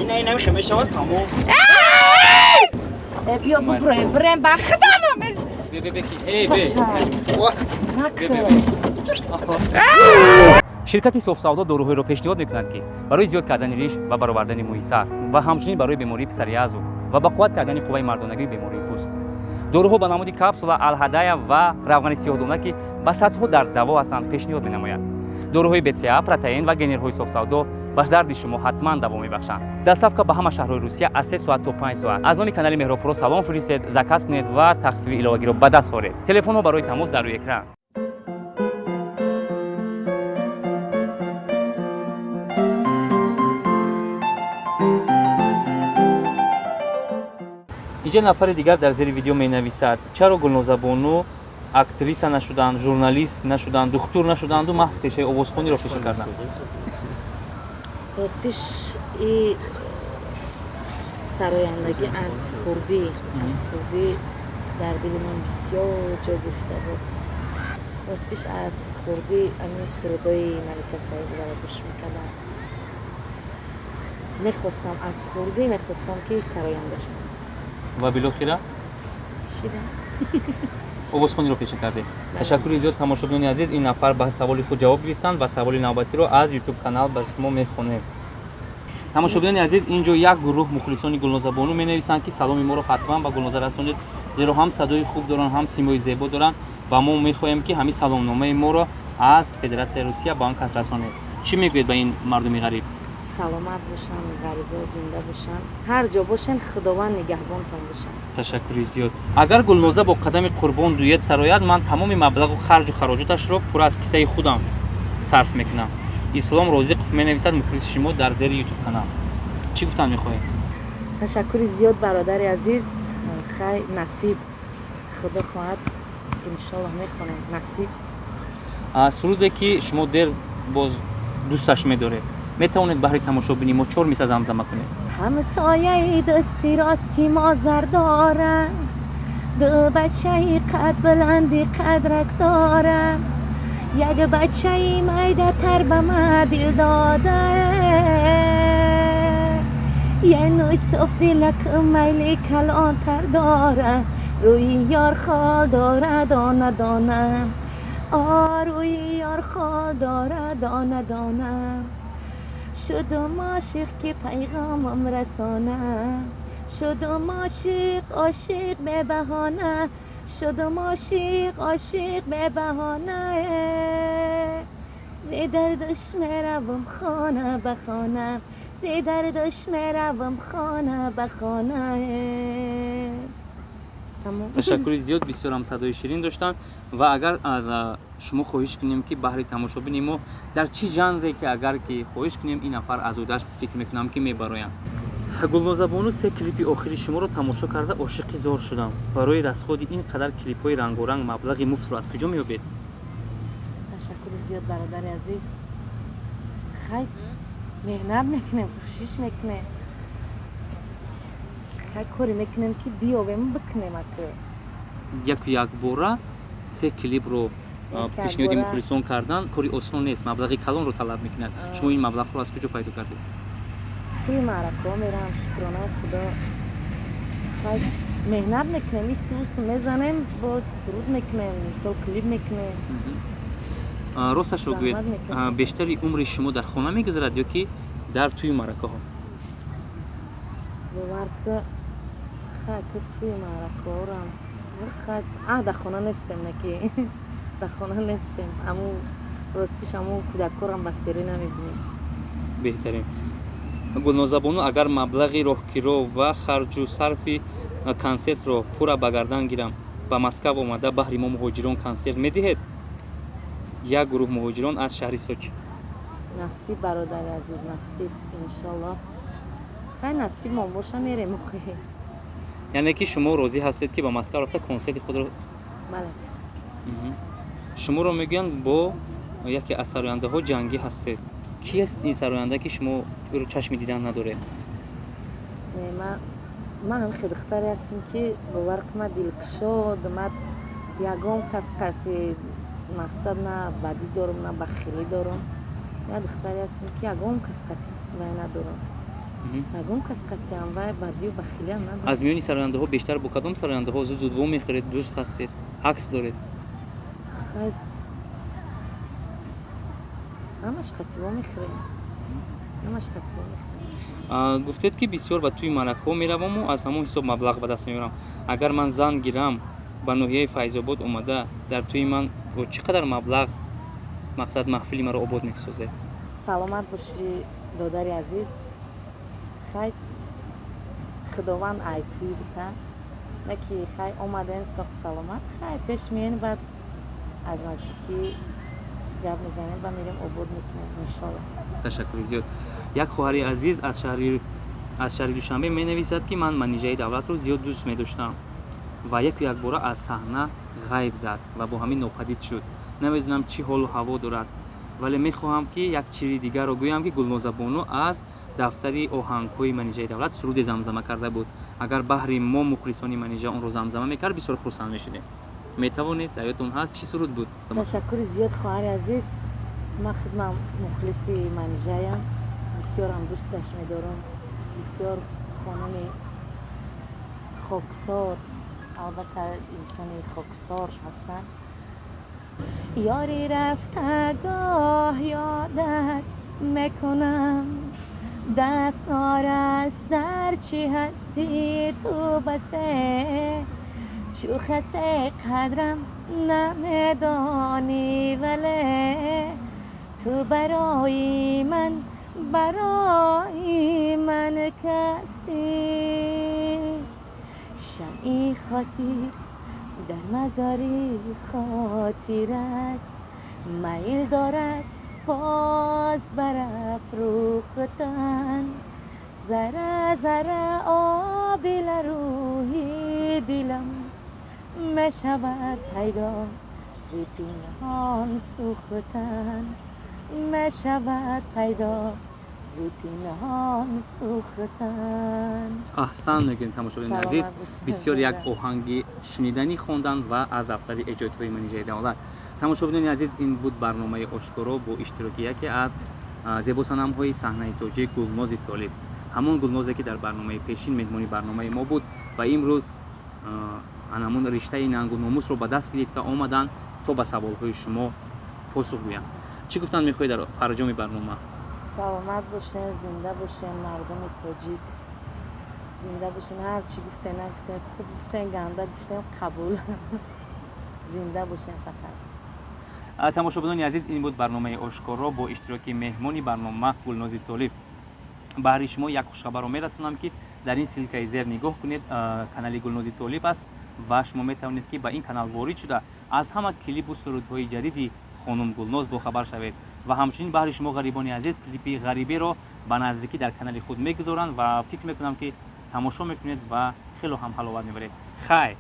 Ина ина мешавад тамом. Биё буброем, бирем ба худо намеш. Бе бе бе ки эй бе. Накун. Ширкати Софсавдо доруҳоеро пешниҳод мекунад, ки барои зиёд кардани риш ва баровардани мӯи сар ва ҳамчунин барои бемории псориазу ва ба қувват кардани қувваи мардонагии бемории пӯст. Доруҳо ба намуди капсула, алҳадая ва равғани сиёҳдона, ки ба садҳо дард даво ҳастанд, пешниҳод менамояд. Доруҳои БЦА, протеин ва генерҳои Софсавдо ба дарди шумо ҳатман даво мебахшанд. Доставка ба ҳама шаҳрҳои Русия аз 3 соат то 5 соат. Аз номи канали Меҳробпуро салом фиристед, заказ кунед ва тахфифи иловагиро ба даст оред. Телефонҳо барои тамос дар рӯи экран. Инҷа нафари дигар дар зери видео менависад: чаро Гулнозабону актриса нашуданд, журналист нашуданд, духтур нашуданду маҳз пешаи овозхониро пеша карданд? Ростиш, и сарояндагӣ аз хурдӣ дар дили ман бисёр ҷой гирифта буд. Ростиш, аз хурдӣ ами сурудои Малика Саидоваро гӯш мекардам. Мехостам, аз хурдӣ мехостам, ки сароянда шавам. Ва билохира шидам. Овозхониро пеша кардед. Ташаккури зиёд. Тамошобинони азиз, ин нафар ба саволи худ ҷавоб гирифтанд ва саволи навбатиро аз Ютуб канал ба шумо мехонем. Тамошобинони азиз, ин ҷо як гурӯҳ мухлисони Гулнозабону менависанд, ки саломи моро ҳатман ба Гулноза расонед, зеро ҳам садои хуб доранд, ҳам симои зебо доранд ва мо мехоҳем, ки ҳамин саломномаи моро аз Федератсияи Русия ба он кас расонед. Чӣ мегӯед ба ин мардуми ғариб? Саломат бошанд ғарибо, зинда бошанд, ҳар ҷо бошанд, Худованд нигаҳбонтон бошанд. Ташаккури зиёд. Агар Гулноза бо Қадами Қурбон дует сарояд, ман тамоми маблағу харҷу хароҷоташро пурра аз киссаи худам сарф мекунам. Ислом Розиқов менависад, мухлиси шумо, дар зери Ютуб канал. Чӣ гуфтан мехоҳед? Ташаккури зиёд, бародари азиз. Хай, насиб, Худо хоҳад, иншоллоҳ мехонем, насиб. Суруде, ки шумо дер боз дӯсташ медоред, метавонед баҳри тамошобини мо чор мисра замзама кунед? Ҳамсояи дасти рости мо зар дорам, ду бачаи қад баланди қадрас дорам, як бачаи майдатар ба ма дил дода, я Юсуф дилак майли калонтар дора, рӯи ёр хол дора, дона дона, рӯи ёр хол дора, дона дона. Шудум ошиқ, ки пайғомам расона, шудум ошиқ, ошиқ бебаҳона, шудум ошиқ, ошиқ бебаҳона. Зи дардаш меравам хона ба хона, зи дардаш меравам хона ба хона. Тамом. Ташаккури зиёд, бисёрам садои ширин доштанд. Ва агар аз шумо хоҳиш кунем, ки баҳри тамошобини мо дар чӣ жанре ки агар ки хоҳиш кунем, ин нафар аз ӯдаш фикр мекунам, ки мебароянд. Гулнозабону, се клипи охири шуморо тамошо карда, ошиқи зор шудам. Барои расходи ин қадар клипҳои рангоранг маблағи муфтро аз куҷо меёбед? Ташаккури зиёд, бародари азиз. Хай, меҳнат мекунем, кӯшиш мекунем, хай, коре мекунем, ки биёбем, бикунем ака. Яку якбора се клипро пешниҳоди мухлисон кардан кори осон нест, маблағи калонро талаб мекунад. Шумо ин маблағро аз куҷо пайдо кардед? Туи маъракаҳо мерам, шукронаи Худо. Хай, меҳнат мекунем, исусу мезанем, бо суруд мекунем, мисол, клип мекунем. Росташро гӯед, бештари умри шумо дар хона мегузарад ё ки дар тӯи маъракаҳо? Бовар ка, хай, ки туи маъракаҳорам, хай, дар хона нестем, не ки дар хона нестем. Аму ростиш, аму кӯдакорам ба серӣ намебинем. Беҳтарин. Гулнозабону, агар маблағи роҳкиро ва харҷу сарфи консертро пурра ба гардан гирам, ба Москав омада, баҳри мо муҳоҷирон консерт медиҳед? Як гурӯҳ муҳоҷирон аз шаҳри Сочи. Насиб, бародари азиз, насиб, иншоллоҳ. Хай, насибмон боша, мерем охи. Яъне ки шумо розӣ ҳастед, ки ба Москав рафта, консерти худро? Бале. Шуморо мегӯянд, бо яке аз сарояндаҳо ҷангӣ ҳастед. Ки аст ин сароянда, ки шумо ӯро чашми дидан надоред? Ман ҳам хеле духтаре ҳастем, ки, бовар кун, ман дилкушод, ман ягон кас қати мақсад на бадӣ дорам, на бахилӣ дорам. Як духтаре ҳастем, ки ягон кас қати вай надорам. Ягон кас қатиам вай бадию бахилиам надорам. Аз миёни сарояндаҳо бештар бо кадом сарояндаҳо зуд зуд вомехӯред, дӯст ҳастед, акс доред? Хай, ҳамаш қати вомехӯрем, ҳамаш қати вомехӯрем. Гуфтед, ки бисёр ба тӯи маъракаҳо мераваму аз ҳамон ҳисоб маблағ ба даст меорам. Агар ман зан гирам, ба ноҳияи Файзобод омада, дар тӯи ман бо чӣ қадар маблағ, мақсад, маҳфили маро обод месозед? Саломат бошӣ, додари азиз. Хай, Худованд ай тӯи бита не, ки хай омаден, соқ саломат, хай пеш меен, баъд аз наздикӣ гап мезанем ба мерем, обод мекунем, иншолло. Ташаккури зиёд. Як хоҳари азиз аз шаҳри Душанбе менависад, ки ман Манижаи Давлатро зиёд дӯст медоштам ва яку якбора аз саҳна ғайб зад ва бо ҳамин нопадид шуд. Намедонам, чӣ ҳолу ҳаво дорад, вале мехоҳам, ки як чизи дигарро гӯям, ки Гулнозабону аз дафтари оҳангҳои Манижаи Давлат суруде замзама карда буд. Агар баҳри мо, мухлисони Манижа, онро замзама мекард, бисёр хурсанд мешудем. Метавонед, дар ёдтон ҳаст, чӣ суруд буд? Ташаккури зиёд, хоҳари азиз. Ман худмам мухлиси Манижаям, бисёрам дӯсташ медорам. Бисёр хонуми хоксор, албатта, инсони хоксор ҳастанд. Ёри рафтагоҳ ёдат мекунам, даст нораст, дар чӣ ҳастӣ ту басе, чу хасе қадрам намедонӣ, вале ту барои ман, барои ман касӣ. Шамъи хотир дар мазори хотират майл дорад боз барафрӯхтан. Зарра зарра оби рӯҳи дилам мешавад пайдо зи пинҳон сӯхтан, мешавад пайдо зи пинҳон сӯхтан. Аҳсан мегӯем, тамошобинони азиз. Саломат бошед. Бисёр як оҳанги шуниданӣ хондан ва аз дафтари эҷодҳои Манижаи Давлат. Тамошобинони азиз, ин буд барномаи «Ошкоро» бо иштироки яке аз зебосанамҳои саҳнаи тоҷик, Гулнози Толиб, ҳамон Гулнозе, ки дар барномаи пешин меҳмони барномаи мо буд ва имрӯз ҳамон риштаи нангу номусро ба даст гирифта омаданд, то ба саволҳои шумо посух гӯянд. Чӣ гуфтан мехоҳед дар фарҷоми барнома? Саломат бошен, зинда бошен, мардуми тоҷик, зинда бошен. Ҳар чӣ гуфтен, нагуфтен, хуб гуфтен, ганда гуфтен, қабул. Зинда бошен фақат. Тамошобинони азиз, ин буд барномаи «Ошкоро» бо иштироки меҳмони барнома Гулнози Толиб. Баҳри шумо як хушхабарро мерасонам, ки дар ин ссылка и зер нигоҳ кунед, канали Гулнози Толиб аст ва шумо метавонед, ки ба ин канал ворид шуда, аз ҳама клипу сурудҳои ҷадиди хонум Гулноз бохабар шавед. Ва ҳамчунин баҳри шумо, ғарибони азиз, клипи «Ғариберо» ба наздикӣ дар канали худ мегузоранд ва фикр мекунам, ки тамошо мекунед ва хело ҳам ҳаловат мебаред. Хайр.